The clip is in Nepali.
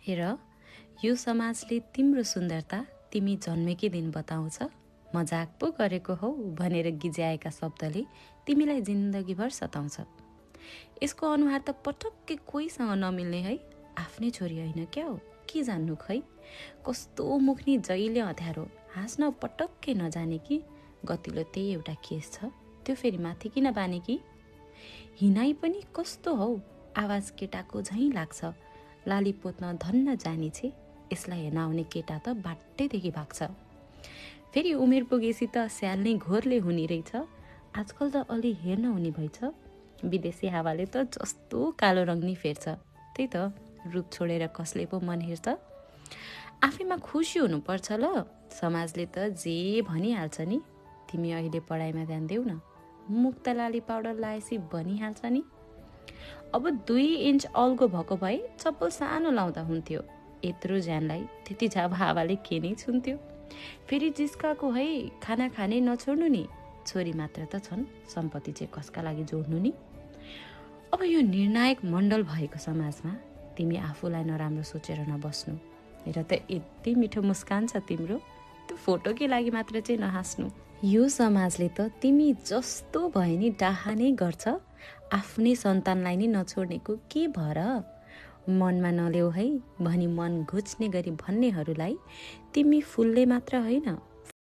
हेर, यो समाजले तिम्रो सुन्दरता तिमी जन्मेकै दिन बताउँछ। मजाक पो गरेको हौ भनेर गिज्याएका शब्दले तिमीलाई जिन्दगीभर सताउँछ। यसको अनुहार त पटक्कै कोहीसँग नमिल्ने है। आफ्नै छोरी होइन क्या हो, के जान्नु खै। कस्तो मुखनी जहिले हँध्यारो, हाँस्न पटक्कै नजाने कि। गतिलो त्यही एउटा केस छ, त्यो फेरि माथि किन बाने कि। हिनाइ पनि कस्तो हौ, आवाज केटाको झैँ लाग्छ। लाली पोत्न धन्न जानी छे, यसलाई हेर्न आउने केटा त बाटैदेखि भाग्छ। फेरि उमेर पुगेसी त स्याल नै घोरले हुने रहेछ। आजकल त अलि हेर्न हुने भएछ। विदेशी हावाले त जस्तो कालो रङ नि फेर्छ। त्यही त, रूप छोडेर कसले पो मन हेर्छ। आफैमा खुसी हुनुपर्छ ल, समाजले त जे भनिहाल्छ नि। तिमी अहिले पढाइमा ध्यान देऊ न, मुख त लाली पाउडर लाएपछि बनिहाल्छ नि। अब 2 इन्च अल्गो भएको भए चप्पल सानो लाउँदा हुन्थ्यो। यत्रो ज्यानलाई त्यति झाब हावाले के नै छुन्थ्यो। फेरि जिस्काको है, खाना खानै नछोड्नु नि। छोरी मात्र त छन्, सम्पत्ति चाहिँ कसका लागि जोड्नु नि। अब यो निर्णायक मण्डल भएको समाजमा तिमी आफूलाई नराम्रो सोचेर नबस्नु। हेर त यति मिठो मुस्कान छ तिम्रो, त्यो फोटोकै लागि मात्र चाहिँ नहाँस्नु। यो समाजले त तिमी जस्तो भए नि डाहा नै गर्छ। आफ्नै सन्तानलाई नै नछोड्नेको के भर। मनमा नलेऊ है भनी मन घुच्ने गरी भन्नेहरूलाई तिमी फुलले मात्र होइन